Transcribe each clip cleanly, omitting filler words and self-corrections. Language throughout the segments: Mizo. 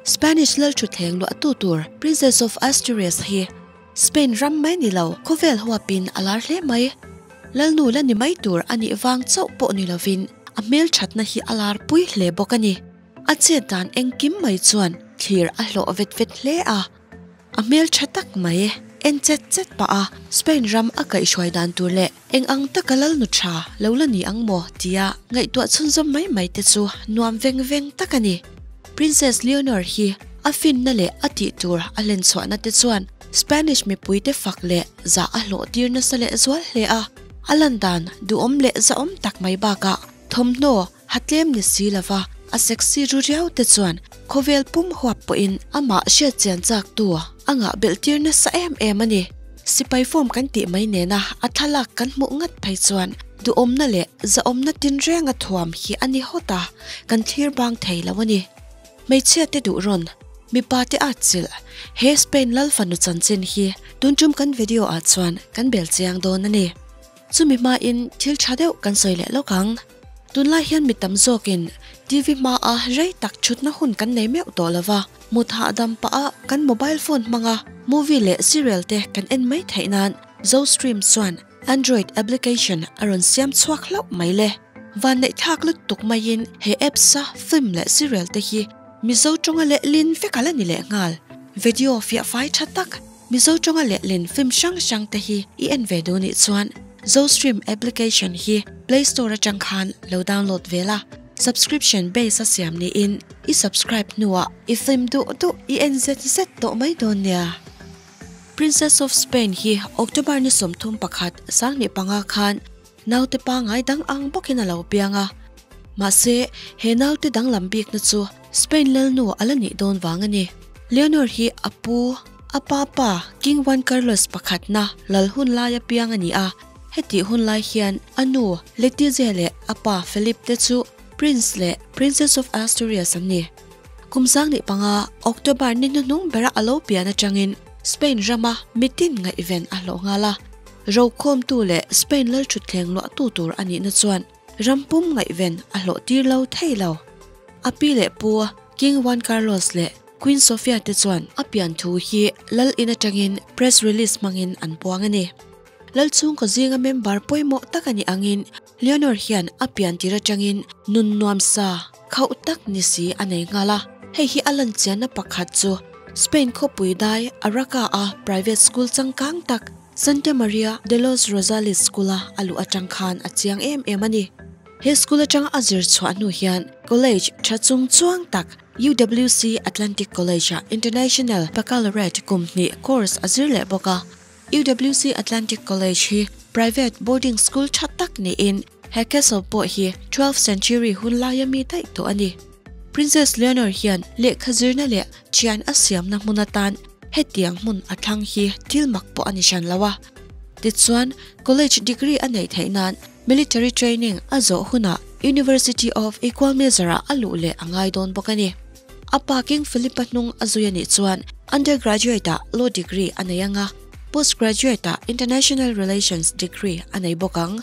Spanish lal thutthleng luahtu tur Princess of Asturias hi Spain ram mai ni lo khawvel huapin a lar hle mai. Lalnu la ni mai tur a nih vang chauh pawh ni lovin a hmelthatna hi a lar pui hle bawk a ni. A chet dan engkim mai chuan thlir a hlawh vet vet hle a. A hmel tha tak mai en chet chet pah a Spain ram a kaihhruai dan tur leh eng ang taka lalnu tha lo la ni ang maw tia ngaihtuah chhunzawm mai mai te chu nuam veng veng tak a ni. Princess Leonor hi a finna leh a tih tur a hlen chhuahna te chuan Spanish mipui te fak leh zah a hlawh tir nasa leh zual hle a. A lan dan duhawm leh zahawm tak mai bakah thawmhnaw Ha tlem ni si lova a sexy ru riau te chuan khawvel pum huap pawhin amah hriat chian chak tu a ngah belh tir nasa em em a ni. Sipai form kan tih mai nena a thlalak kan hmuh ngat phei chuan duhawmna leh zahawmna tinrenga thuam hi a ni hawt a, kan thlir bang thei lo a ni. Hmeichhia te duh rawn, mipa te at chilh, he Spain lal fanu chanchin hi tun tum kan video ah chuan kan bel chiang dawn a ni. Chumi hmain thil tha deuh kan sawi leh lawk ang. Tunlai hian mi tam zawkin TV hmaa rei tak thutna hun kan nei meuh tawh lo va, mut hahdam pah a kan mobile phone hmanga movie leh serial te kan en mai theih nan Zostream chuan Android application a rawn siam chhuak hlauh mai le. Vanneih thlak lutuk maiin he apps a film leh serial te hi Mizo tawnga lehlin vek a la ni lehnghal. Video fiah fai tha tak Mizo tawnga lehlin film hrang hrang te hi i en ve duh nih chuan Zostream application hi Play Store atang khan lo download ve la, subscription base a siam niin i subscribe hnuah i film duh duh i en zet zet tawh mai dawn nia. Princess of Spain hi October ni 31 2005 khan naute pangai dang ang bawkin a lo piang a, mahse he naute danglam bikna chu Spain lalnu a la nih dawn vang a ni. Leonor hi a pu, a pa pa King Juan Carlos pakhatna lal hun laia piang a ni a, hetih hun lai hian a nu Letizia leh a pa Felipe te chu Prince leh Princess of Asturias an ni. Kum 2005 October ni hnuhnung bera a lo pian atangin Spain rama mitin ngaihven a hlawh nghal a, rokhawmtu leh Spain lal thutthleng luahtu tur a nihna chuan Ram pum ngaihven a hlawh tir lo thei lo. A pi leh pu King Juan Carlos leh Queen Sofia te chuan a pian thu hi lal in atangin press release hmangin an puang a ni. Lal chhungkaw zinga member pawimawh tak a nih angin Leonor hian a pian tir atangin nun nuamsa khauh tak ni si a nei nghal a. Hei hi a lan chianna pakhat chu Spain khawpui dai Araka a private school changkang tak Santa Maria de los Rosales School-a a luh atang khan a chiang em em a ni. He school atanga a zir chhuah hnu hian college tha chung chuang tak UWC Atlantic College-ah International Baccalaureate kum hnih course a zir leh bawk a. UWC Atlantic College hi private boarding school tha tak niin he castle pawh hi 12th century hun laia mi daih tawh a ni. Princess Leonor hian lehkha zirna leh thian a siamna hmun atan Hetiang hmun a thlang hi thil mak pawh a ni hran lo a. Tichuan, college degree a neih theih nan military training a zawh hunah University of Equal Measure-ah a luh leh a ngai dawn bawk a ni. A pa King Philip-a hnung a zui a nih chuan undergraduate-ah law degree a nei ang a, postgraduate-ah international relations degree a nei bawk ang.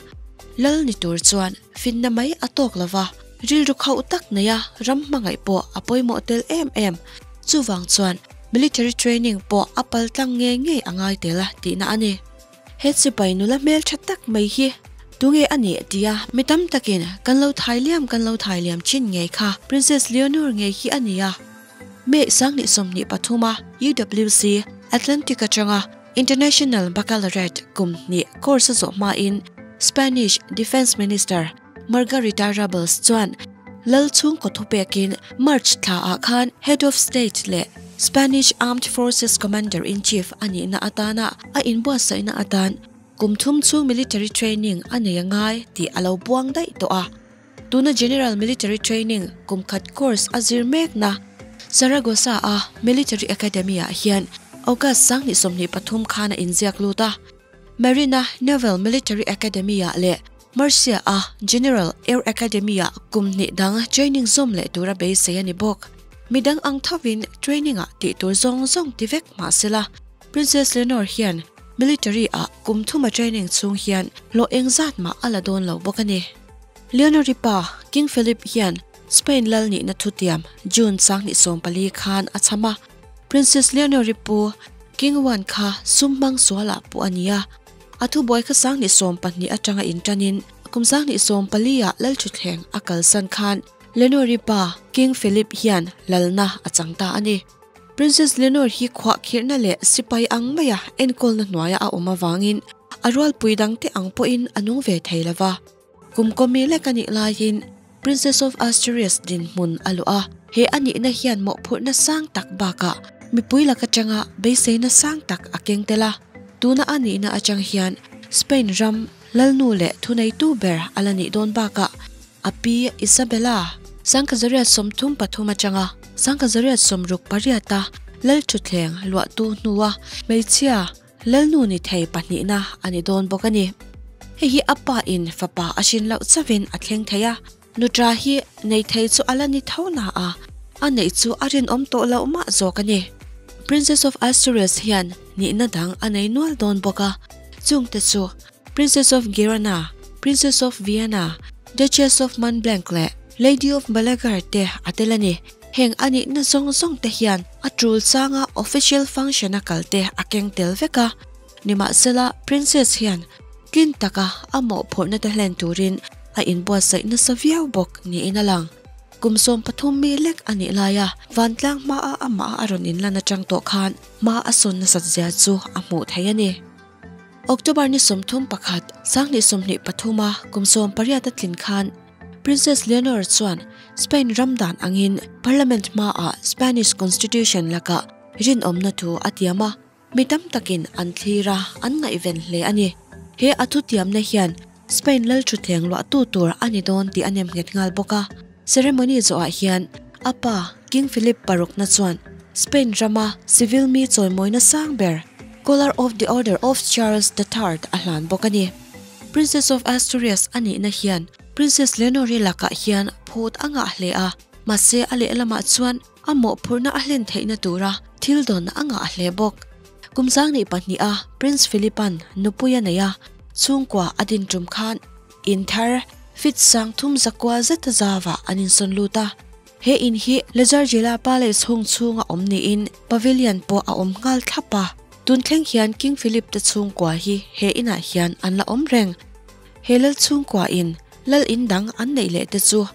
Lal ni tur chuan finna mai a tawk lo va, rilru khauh tak neia ram hmangaih pawh a pawimawh tel em em. Chuvang chuan military training pawh a pal tlang ngei ngei a ngai tel a tihna a ni. He sipai nula hmel tha tak mai hi tunge a nih tia mi tam takin kan lo thai liam kan lo thai liam thin ngei kha Princess Leonor ngei hi a ni a. May 2023 a UWC Atlantic atanga International Baccalaureate kum hnih course a zawh hmain Spanish Defence Minister Margarita Robles chuan lal chhungkaw thupekin March thla ah khan Head of State leh Spanish Armed Forces Commander-in-Chief a nihna atana a inbuatsaihna atan kum thum chhung military training a nei a ngai tih a lo buang daih tawh a. Tuna General Military Training kum khat course a zir mekna Zaragoza a Military Academy ah hian August 2023 khan a inziak lut a. Marina Naval Military Academy ah leh Murcia a General Air Academy ah kum hnih dang training zawm leh tura beisei a ni bawk. Midang ang thovin training ah tih tur zawng zawng ti vek mah sela, Princess Leonor hian military ah kum thuma training chhung hian hlawh eng zat mah a la dawn lo bawk a ni. Leonor-i pa King Philip hian. Spain lal nihna thutiam June 2014 khan a chham a, Princess Leonor-i pu King Juan kha sum hmang sualah puh a ni a, a thubuai kha 2020 atanga inṭanin kum 2024 ah lalṭhutthleng a kalsan khan Leonor-i pa King Philip hian lalna a chang ta a ni. Princess Leonor hi khuahkhirhna leh sipai ang maia enkawlna hnuaia a awm avangin a rualpui dangte ang pawhin a nung ve thei lo va. Kum kawmi lek a nih laiin Princess of Asturias dinhmun a luah a, he a nihna hian mawhphurhna sang tak bakah mipui lak atanga beiseina sang tak a keng tel a. Tuna a nihna atang hian Spain ram lalnu leh thuneitu ber a la nih dawn bakah a pi Isabella, 1933 atanga 1968 a lalthutthleng luahtu hnua hmeichhia lalnu ni thei pahnihna a ni dawn bawk a ni. Hei hi a pa in fapa a hrin loh chauhin a thleng thei a, nutra hi nei thei chu a la ni tho na a, a neih chu a rinawm tawh loh mah zawk a ni. Princess of Asturias hian nihna dang a nei nual dawn bawk a, chungte chu Princess of Girona, Princess of Vienna, Duchess of Montblanc leh Lady of Balaguer te a tel a ni. Heng a nihna zawng zawng te hian a tul changa official function a kal te a keng tel vek a. Nimahsela, Princess hian tlin taka a mawhphurhna te hlen turin a inbuatsaih nasa viau bawk niin a lang. Kum 13 mi lek a nih laia vantlang hmaa amah a rawn inlan atang tawh khan hma a sawn nasat zia chu a hmuh theih a ni. October ni 31, 2023 a kum 18 a tlin khan Princess Leonor chuan Spain ram dan angin Parliament hmaah Spanish Constitution lakah rinawmna thu a tiam a, mi tam takin an thlir a, an ngaihven hle a ni. He a thutiamna hian Spain lalthutthleng luahtu tur a ni dawn tih a nem nghet nghal bawk a. Ceremony zawhah hian a pa King Philip parukna chuan Spain rama civil mi chawimawina sang ber Collar of the Order of Charles the Third a hlan bawk a ni. Princess of Asturias a nihna hian Princess Leonor-i lakah hian phut a ngah hle a, mahse a lehlamah chuan a mawhphurhna a hlen theihna tura thil dawn a ngah hle bawk. Kum 22 a Prince Philip-a'n nupui a nei a, chhungkua a din tum khan in thar fit 3,900 zeta zauah an insawn lut a. He in hi Lejarjila Palace hung chhunga awm niin pavilion pawh a awm nghal thlap a. Tun thleng hian King Philip te chhungkua hi he inah hian an la awm reng. He lal chhungkua in lal in dang an neih leh te chu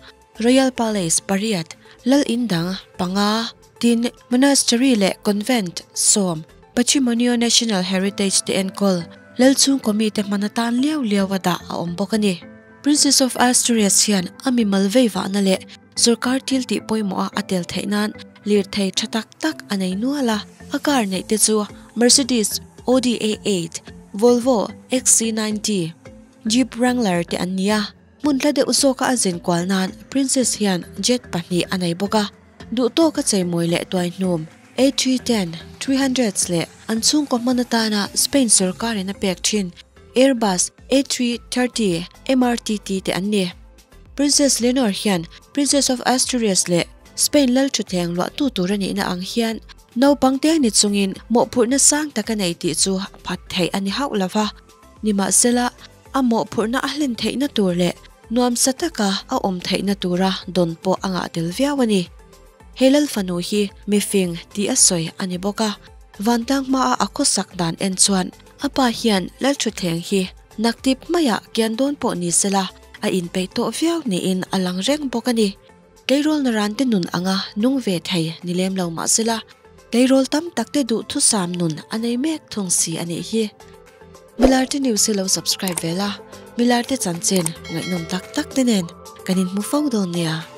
Royal Palace pariat, lal in dang panga, tin monastery leh convent sawm, Patrimonio National Heritage te enkawl lal chhungkaw mite hman atan liau liau a dah a awm bawk a ni. Princess of Asturias hian a mimal veivahna leh Sorkar thil tih pawimawh a a tel theih nan lirthei tha tak tak a nei nual a. A car neih te chu Mercedes Audi A8, Volvo XC90, Jeep Wrangler te an ni a. Hmun hla deuh zawka a zin kual nan Princess hian jet pahnih a nei bawk a. Duh tawka cheimawi leh tuaihnum A310, 300 leh an chhungkaw hman atana Spain sorkarin a pek thin Airbus A330 MRTT te an ni. Princess Leonor hian Princess of Asturias leh Spain lalthutthleng luahtu tur a nihna ang hian naupang te ni chungin mawhphurhna sang tak a nei tih chu phat theih a ni hauh lo va. Nimahsela, a mawhphurhna a hlen theihna tur leh nuamsa taka a awm theihna tura dawn pawh a ngah tel viau a ni. He lal fanu hi mifing tih a sawi a ni bawk a, vantlang hmaa a khawsak dan en chuan a pa hian lalthutthleng hi naktip maiah kian dawn pawh ni sela, A inpeih tawh viau niin a lang reng bawk a ni. Tleirawl naran te nun anga nung ve thei ni lem lo mah sela, tleirawl tam tak te duhthusam nun a nei mek thung si a nih hi. Milarte News hi lo subscribe ve la, Milarte chanchin ngaihnawm tak tak te nen kan inhmu fo dawn nia.